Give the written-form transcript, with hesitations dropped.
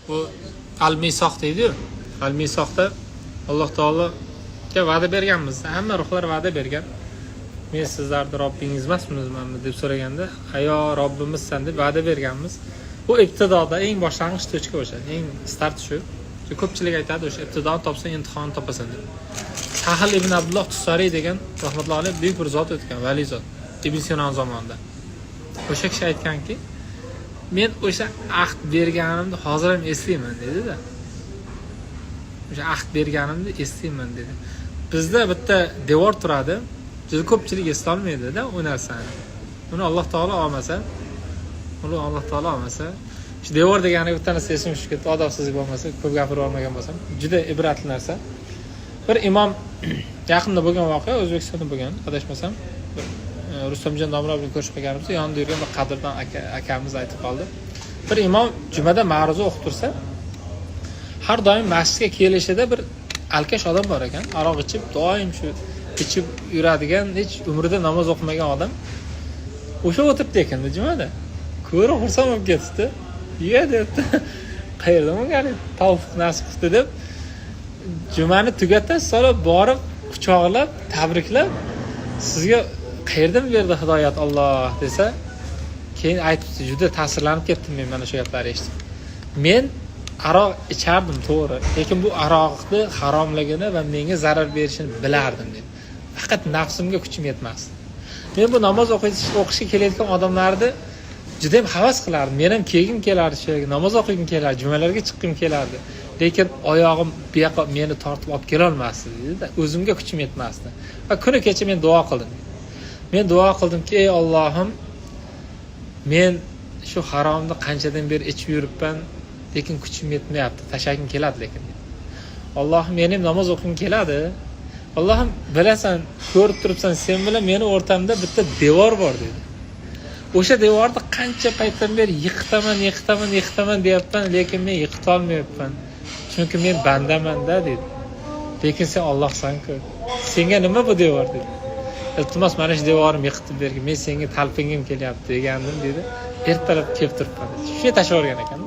Bu al misoq deydiyu, al misoqda Alloh taologa va'da berganmiz, hamma ruhlar va'da bergan. Men sizlarni Robbingiz emasmizmanmi deb so'raganda, ayo, Robbimizsan deb va'da berganmiz. Bu ibtidoda eng boshlang'ich точка, o'sha eng start shu. Ko'pchilik aytadi, o'sha ibtidoni topsang, intihoni topasan deb. Sahl ibn Abdulloh Tussariy degan, rahmatullohi alayhi, buyuk bir zot o'tgan, vali zot, Ibn Sino zamonida. O'sha kishi aytganki, men o'sha ahd berganimni hozir ham eslayman dedida, o'sha ahd berganimni eslayman dedi. Bizda bitta devor turadi, juda ko'pchilik eslolmaydida u narsani. Uni Alloh taolo olmasa, uni Alloh taolo olmasa. Shu devor degani bitta narsa esimga tushib ketdi, odobsizlik bo'lmasa, ko'p gapirib olmagan bo'lsam, juda ibratli narsa. Bir imom, yaqinda bo'lgan voqea, O'zbekistonda bo'lgan adashmasam, bir Rustamjon domla bilan ko'rishib qolganimizda yonida yurgan bir qadrdon akamiz aytib qoldi. Bir imom jumada ma'ruza o'qib tursa, har doim masjidga kelishida bir alkash odam bor ekan, aroq ichib, doim shu ichib yuradigan, hech umrida namoz o'qimagan odam o'sha o'tiribdi ekanda jumada. Ko'rib xursand bo'lib ketibdi. Iya, debdi, qayerdan bo'lgan tavfiq nasib qildi deb, jumani tugata solib borib quchoqlab tabriklab, sizga qayerdan berdi hidoyat Olloh desa, keyin aytibdi, juda ta'sirlanib ketdim men mana shu gaplarni eshitib. Men aroq ichardim, to'g'ri, lekin bu aroqni haromligini va menga zarar berishini bilardim dedi, faqat nafsimga kuchim yetmasdi. Men bu namoz o'qishga kelayotgan odamlarni judayam havas qilardim, men ham kelgim kelardi shu yerga, namoz o'qigim kelardi, jumalarga chiqqim kelardi, lekin oyog'im bu yoqqa meni tortib olib kelolmasdi dedida, o'zimga kuchim yetmasdi. Va kuni kecha men duo qildim, men duo qildimki, ey Ollohim, men shu haromni qanchadan beri ichib yuribman, lekin kuchim yetmayapti, tashlagim keladi, lekin Allohim, meni ham namoz o'qigim keladi. Allohim, bilasan, ko'rib turibsan, sen bilan meni o'rtamda bitta devor bor dedi. O'sha devorni qancha paytdan beri yiqitaman, yiqitaman, yiqitaman deyapman, lekin men yiqitolmayapman, chunki men bandamanda dedi. Lekin sen Ollohsanku, senga nima bu devor dedi. Iltimos, mana shu devorimni yiqitib bergin, men senga talpingim kelyapti degandim dedi. Ertalab kelib turibman dedi, shunday tashlab yuborgan ekan.